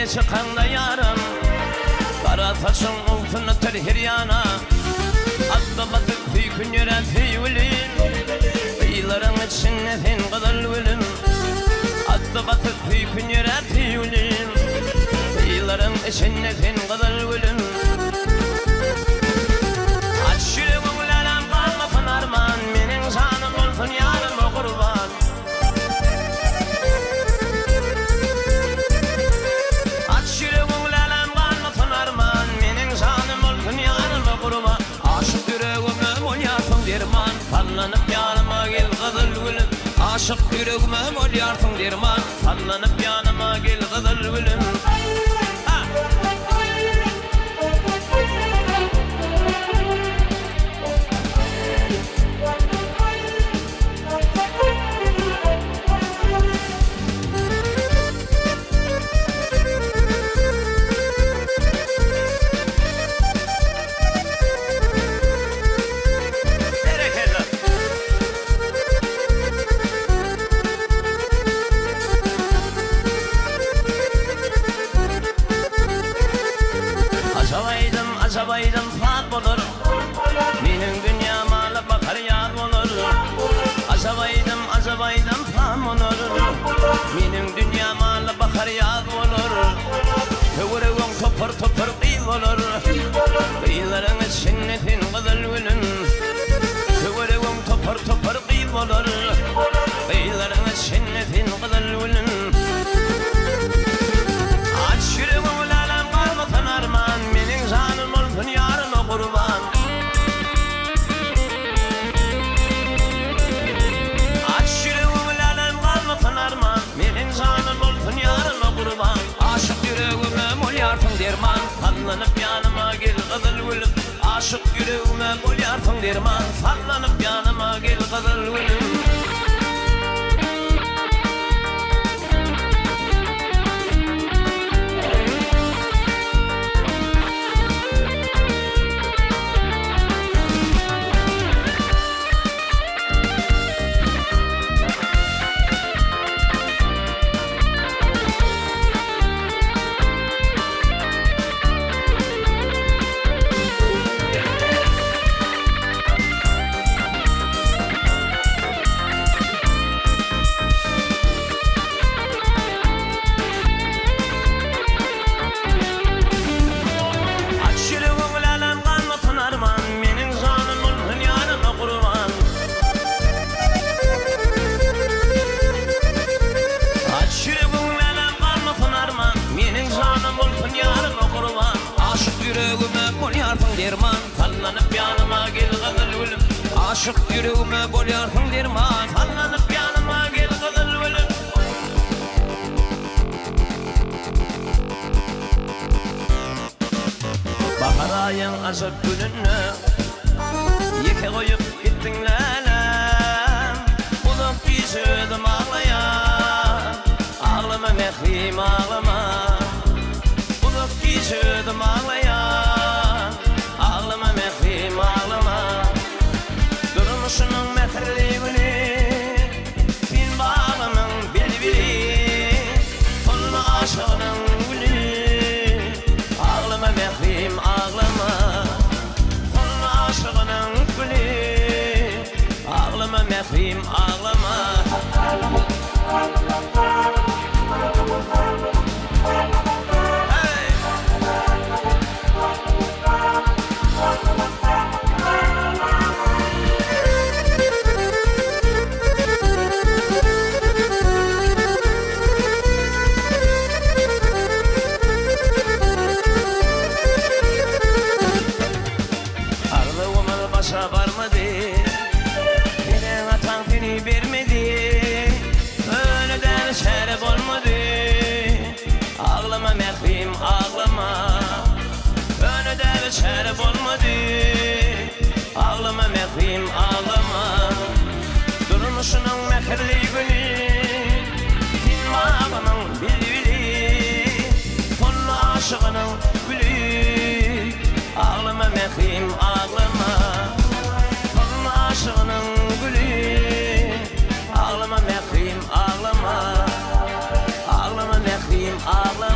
Beýle çykaňda ýarym, Gara saçyň owsun atar her ýana. Atda basyp söýkün ýörän söýgülim, Gyzlaryň içinde sen gyzyl gülüm. Atda basyp söýkün ýörän söýgülim, Gyzlaryň içinde sen gyzyl gülüm. Aç ýüregiň läläm galmasyn arman, Meniň janym bolsun ýaryma gurban. Aç ýüregiň läläm galmasyn arman, Meniň janym bolsun ýaryma gurban. Aşyk ýüregime bolýarsyň derman, Sallanyp ýanyma gel gyzyl gülüm. Aşyk ýüregime bolýarsyň derman, Sallanyp ýanyma gel gyzyl gülüm. Ha! Berekella! Ajap aýdym, ajap aýdym saz bolar. Meniň dünýäm ala bahar ýaz bolar. Ajap aýdym, ajap aýdym saz bolar. Meniň dünýäm ala bahar ýaz bolar. Töweregiň topar-topar gyz bolar. Gyzlaryň içinde sen gyzyl gülüm. Töweregiň topar-topar gyz bolar. Gyzlaryň içinde sen gyzyl gülüm. Aç ýüregiňi läläm galmasyn arman. Meniň janym bolsun ýaryma gurban. Aç ýüregiňi läläm galmasyn arman. Meniň janym bolsun ýaryma gurban. Aşyk ýüregime bolýarsyň derman. Sallanyp ýanyma gel gyzyl gülüm. Aşyk ýüregime bolýarsyň derman. Sallanyp ýanyma gel gyzyl gülüm. Aç ýüregiň läläm galmasyn arman, Meniň janym bolsun ýaryma gurban. Aç ýüregiň läläm galmasyn arman, Meniň janym bolsun ýaryma gurban. Aşyk ýüregime bolýarsyň derman, Sallanyp ýanyma gel gyzyl gülüm. Aşyk ýüregime bolýarsyň derman, Sallanyp ýanyma gel gyzyl gülüm. Bahar aýyň ajap gününde Ýeke goýup gitdiň läläm Uzak gije özüm aglaýan Aglama mährim aglama Uzak gije özüm aglaýan Aglama mährim aglama Durmuşymyň mähirli güni Sen bagymyň bilbili, Solma aşygynyň güli. Aglama mährim, aglama, Solma aşygynyň güli. Aglama mährim, aglama. Heý! Arzuwymyz başa barmady, Eneň-ataň seni bermedi, Öýle däl çäre bolmady. Aglama mährim aglama, Öýle däl çäre bolmady. Aglama mährim aglama Durmuşynyň mähirli güni Sen bagymyň bilbili Solma aşygynyň güli Aglama mährim aglama Solma aşygynyň güli Aglama mährim aglama Aglama mährim aglama.